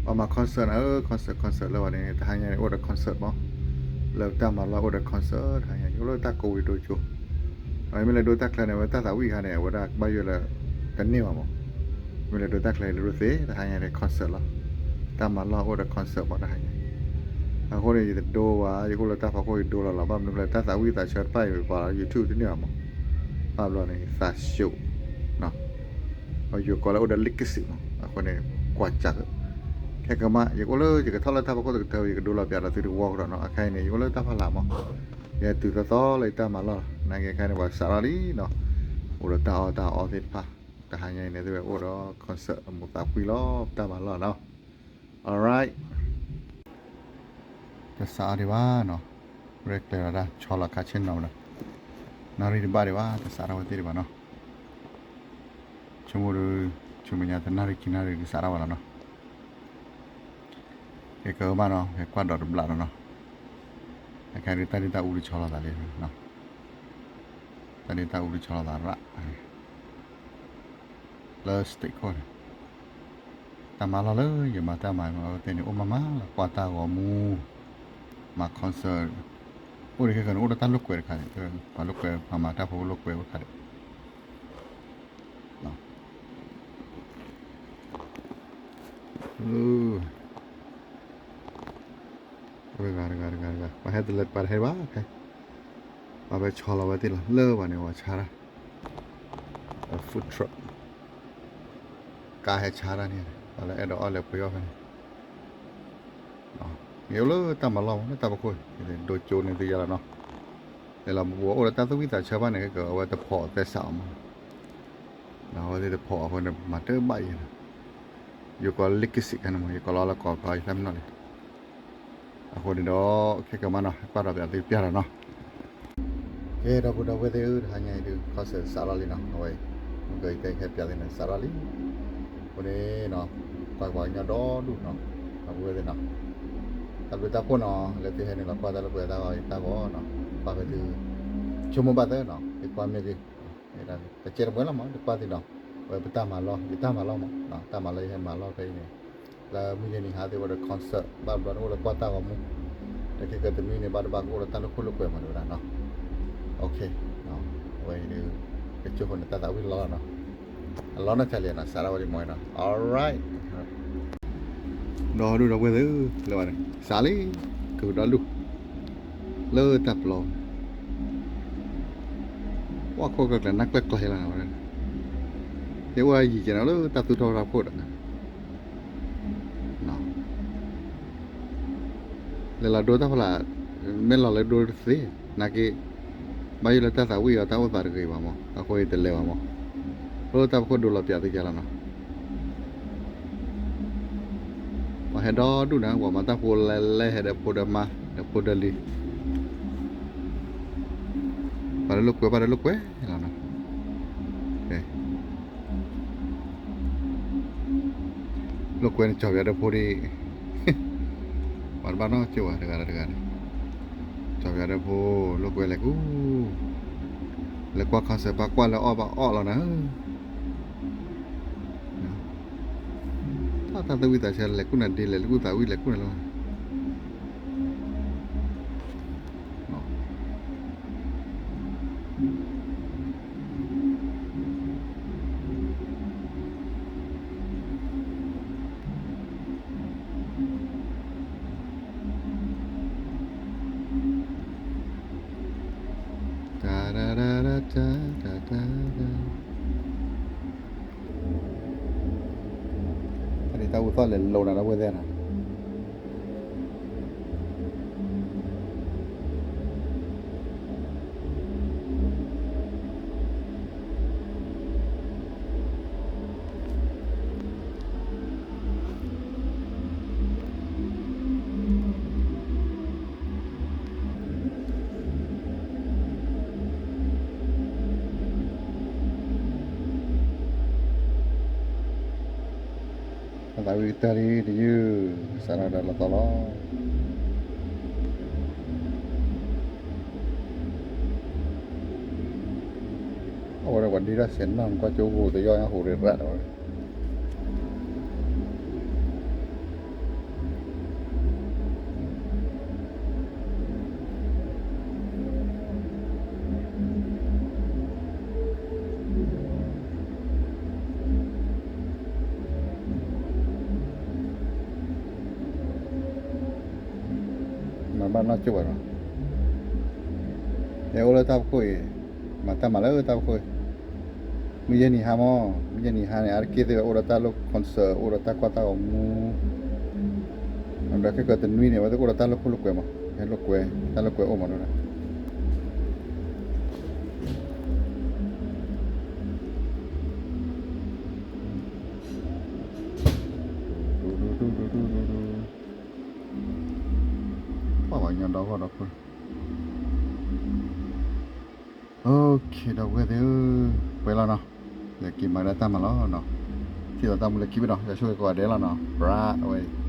ပှၤမၤ concert နၤဧၢ, concert concert လၢဝဲန့ၣ် တဟါညါန့ၣ် အိၣ်ဒီး concert မး, လၢတၢ်မၤလီၢ်အိၣ်ဒီး concert တဟါညါန့ၣ် အိၣ်လၢတၢ်ကိးဝံၤဒိကၠိ, မ့ၢ်လဲၤဒိတၢ်ချၢန့ၣ် အဝဲတၢ်သးဝံၣ်ခါန့ၣ် အဝဲဒၣ်ကဘၣ်ယိၣ်လၢ တန့ၢ်ဘၣ်မး, မ့ၢ်လဲၤဒိတၢ်ချၢလၢဒိသ့ တဟါညါန့ၣ် concert လီၤ, တၢ်မၤလီၢ်အိၣ်ဒီး concert မးတဟါညါ, အဃိန့ၣ် ယတဒိဘၣ်, ယအိၣ်လၢတၢ်ဖီခိၣ်ယဒိလီၤလီၤ, ဘၣ်မနုၤလဲၣ် တၢ်သးဝံၣ်သးဆၢတဖၣ်အံၤ ပှၤ YouTube တန့ၢ်ဘၣ်မး, ဘၣ်ဘျီန့ၣ် သးဆူၣ် အယိၤကီးလၢအိၣ်ဒီး လိခစံး မး, အဃိန့ၣ် ကွၢ်စး, ခဲကမး ယကအိၣ်လၢယကထီၣ်လၢတၢ်ဖီခိၣ်တကတၢၢ် ယကဒိလီၤပၠးဒီးသုတဝီကဒီးနီၤ, အခဲအံၤန့ၣ် ယအိၣ်လၢတၢ်ဖီလာ်မး, ယဟဲတုၤသီသီလၢယတၢ်မၤလီၢ်, နာ်က့ခဲအံၤန့ၣ် ပှၤစးထီၣ်လံနီၤ, အိၣ်ဒီးတၢ်အီၣ်တၢ်အီသ့ၣ်တဖၣ်, တဟါညါအံၤန့ၣ် သုဝဲအိၣ်ဒီး concert အမူးသးဖှံလီၤ တၢ်မၤလီၢ်နီၤ, alright တစးအီၤဒံးဘၣ်နီၤ, ရဲၣ်ကျဲၤလီၤတၢ်ဆီလီၤခါဆ့ၣ်နီၤဒီး, နၣ်ရံၣ်တဘၣ်ဒံးဘၣ် တစးထီၣ်ဝဲသ့ၣ်ဒံးဘၣ်နီၤ, ဆိကမိၣ်ဒီး, ဆူမဲာ်ညါတနၣ်ရံၣ်ခံနၣ်ရံၣ်ကစးထီၣ်ဘၣ်လီၤနီၤ, ကဲကမးနီၤ ကဲကွၢ်ဒီးတဘျီလီၤနီၤ, အခဲဒုးတၢ်ဒ့ၣ်တၢ်အူတဆီလီၤသးလံ, တၢ်ဒ့ၣ်တၢ်အူတဆီလီၤသးရၣ် လၢ stage ခိၣ်န့ၣ်, တၢ်မၤလီၢ်လၢယမၤတၢ်မၤအဝဲသ့ၣ်န့ၣ် အိၣ်မးမးလီၤ, ကွၢ်တၢ်ဂီၤမူ, မၤ concert, အိၣ်ဒီးခဲကနံၣ် အိၣ်ဒီးတၢ်လိာ်ကွဲတခါန့ၣ်, ပှၤလိာ်ကွဲ ပှၤမၤတၢ်ဖိလိာ်ကွဲအိၣ်တခါဒီး တဂၤတဂၤတဂၤတဂၤ ပှၤဟဲတလၢတပှၤတဟဲဘၣ်ခဲ, ပှၤဖဲဆီလီၤဝဲသ့ၣ်လီၤ လၢပှၤန့ၣ် ပှၤဆါတၢ်, food truck, ကါဟဲဆါတၢ်န့ၣ်, ပှၤလၢအဲၣ်ဒိးအီၣ်လဲၤပှ့ၤအီၣ်ဖဲန့ၣ်, ယအိၣ်လၢတၢ်မၤလီၢ်မး လၢတၢ်ဖီခိၣ်, ဒိကၠိန့ၣ်သုယါလီၤနီၤ, လဲၤလီၤဘူးဘူးအိၣ်ဒီးတၢ်သးဝံၣ်သးဆၢဘၣ်န့ၣ် ကဲကီးအဝဲတဖိးသဲစးအီၤမး, အဝဲသ့ၣ်တဖိးအဃိန့ၣ် မၤတဘၣ်အံၤ, ယကိး လိခစံး ခဲန့ၣ်မး ယကိးလီၤလၢကိးဖျါယသးမ့ၢ်နီၢ်လံ, အဃိန့ၣ်ဒီး ခဲကမးနီၤ ဟဲကွၢ်ဒီးပၠးသုပျၢ်ဒီးနီၤ ကဲ ဒီပုၢ်ဒီဝဲၢ်သ့ၣ်ဧၢ တဟါညါအံၤဒုး concert စးထီၣ်လံနီၤ အဝဲအံၤ, မ့ၢ်ကယတဲဟဲပၠးသုန့ၣ် စးထီၣ်လံ, အဃိန့ၣ်နီၤ, ကွၢ်ပှၤကညီဒီဒူၣ်နီၤ, ဒီပုၢ်ဝဲၢ်သ့ၣ်နီၤ, တၢ်ဘျုးတၢ်ဖှိၣ်နီၤ လၢသုဟဲနုာ်လီၤကွၢ်တၢ်လၢပှဲၤတၢ်ဂီၤတၢ်ဂီၤနီၤ, ကွၢ်ဖဲသု ဆိကမိၣ်ဘၣ်သ့နီၤ သုကွၢ်မ့ၢ်ဂ့ၤ, တကဲတမှဲလီၤမး သုကွၢ်သ့နီၤ, အဝဲပတၢ်မၤလီၢ် ယတၢ်မၤလီၢ်မး, တၢ်မၤလီၢ်ယဟဲမၤလီၢ်ဖဲအံၤန့ၣ်, လၢမုၢ်ယဲၢ်နံၤဟါသ့ၣ်အိၣ်ဒီး concert ဘၣ်ဘျီန့ၣ်အိၣ်ဒီးကွၢ်တၢ်ဂီၤမူ, ဒီးခဲကတမံၤန့ၣ် ဘၣ်တဘၣ်ကအိၣ်ဒီးတၢ်လိာ်ခိၣ်လိာ်ကွဲမးတဝဲဒၣ်နီၤ, အဝဲအံၤဒုး ကကၠိဃိန့ၣ်တၢ်သးဝံၣ်လီၤနီၤ, အလီၢ်နီၢ်ဆါလံနီၤ စးထီၣ်ဝဲဒၣ်မးနီၤ alright ဒီဒူၣ်ဒီပုၢ်ဝဲၢ်သ့ၣ်ဧၢ လၢဝဲန့ၣ် စးလံ ကဒီလူၢ် လၢတၢ်ပျီ ပှၢ်ခိၣ်ကျဲကျဲနၢ်ကျဲကျဲလီၤ, ယအိၣ်ယံၤကဲနီၤလၢတၢ်သူၣ်ထီၣ်တၢ်ခိၣ်ဒီး လဲၤလီၤဒိတၢ်ဖီလာ် မ့ၢ်လီၤလၢဒိတသ့ နာ်က့ ဘၣ်ယိၣ်လၢတၢ်သးဝံၣ်အီၤ တၢ်အိၣ်သးတဂ့ၤဘၣ်မး အဃိယတလဲၤဘၣ်မး, လၢတၢ်ဖီခိၣ်ဒိလီၤပၠးသုကဲလီၤနီၤ, ပှၤဟဲဒီဒူၣ်န့ၣ် ပှၤမၤတၢ်ဖိလဲၤလဲၤဟဲဒီးဖိဒီးမါ ဒီးဖိဒီးလံၤ ပှၤလၢလိာ်ကွဲ ပှၤလၢလိာ်ကွဲလီၤနီၤ, လိာ်ကွဲန့ၣ် ကၠီၤပၠးဒီးဖိဒ်အံၤ, ပှၤတဘၣ်နီတကၠိၢ်ဘၣ် တဂၤဒီးတဂၤန့ၣ်, ကၠီၤပၠးဒီးဖိ လိာ်ကွဲလဲၤကူ, လဲၤကွၢ် concert ဘၣ်ကွၢ်လၢအီၣ်ဘၣ်အီၣ်လီၤနၤဧၢ, တၢ်သးဝံၣ်သးဆၢလဲၤကူၣ်နၤဒ့လဲၣ် လဲၤကူၣ်သးဝံၣ်လဲၤကူၣ်နၤလီၤ တၢ်တၢ်တၢ်တၢ်တၢ်တၢ်တၢ်, တၢ်ဒ်တၢ်အူသီၣ်လဲၤလိၤနၤဒီပုၢ်ဝဲၢ်သ့ၣ်နီၤ. အသးဝံၣ်ကတၢၢ်လံတယုၢ်, စးထီၣ်ဒီးလီၤသီလီၤ. အဝဲဒၣ်ပှၤဒ့တၢ်ဆဲးနီၢ်ကွၢ်ကၠိဟူးတယီၢ်ညါဟူးရ့ၣ်ရၣ်ဒီးဝဲ တၢ် ဘၣ်နီၢ်ကၠိၣ်ဘၣ်နီၤ, ယအိၣ်လၢတၢ်ဖီခိၣ်အံၤ, မၤတၢ်မၤလၢတၢ်ဖီခိၣ်အံၤ, မုၢ်ယဲၢ်နံၤဟါမၢ်, မုၢ်ယဲၢ်နံၤဟါန့ၣ် အါတက့ၢ်သ့ၣ်ဝဲအိၣ်ဒီးတၢ်လိၣ် concert အိၣ်ဒီးတၢ်ကွၢ်တၢ်ဂီၤမူ, ဒီးခဲကတနွံန့ၣ် အဝဲသ့ၣ်အိၣ်ဒီးတၢ်လိၣ်ခိၣ်လိာ်ကွဲမး, ဟဲလိာ်ကွဲ, တၢ်လိာ်ကွဲအိၣ်မးဒီး ပှၤညီဒီဂီၢ်ဒီဖိ, ဒီပုၢ်ဝဲၢ်သ့ၣ်ဧၢ, ပှဲၤလီၤနီၤ, ယက့ၤမၤဒၣ်တၢ်မၤလီၤနီၤ, ထံၣ်လိာ်တၢ်မူလၢခံဘ့ၣ်နီၤ, ယဆိၣ်ဂ့ၤကိးဂၤဒဲးလီၤနီၤ, ပြးဝဲ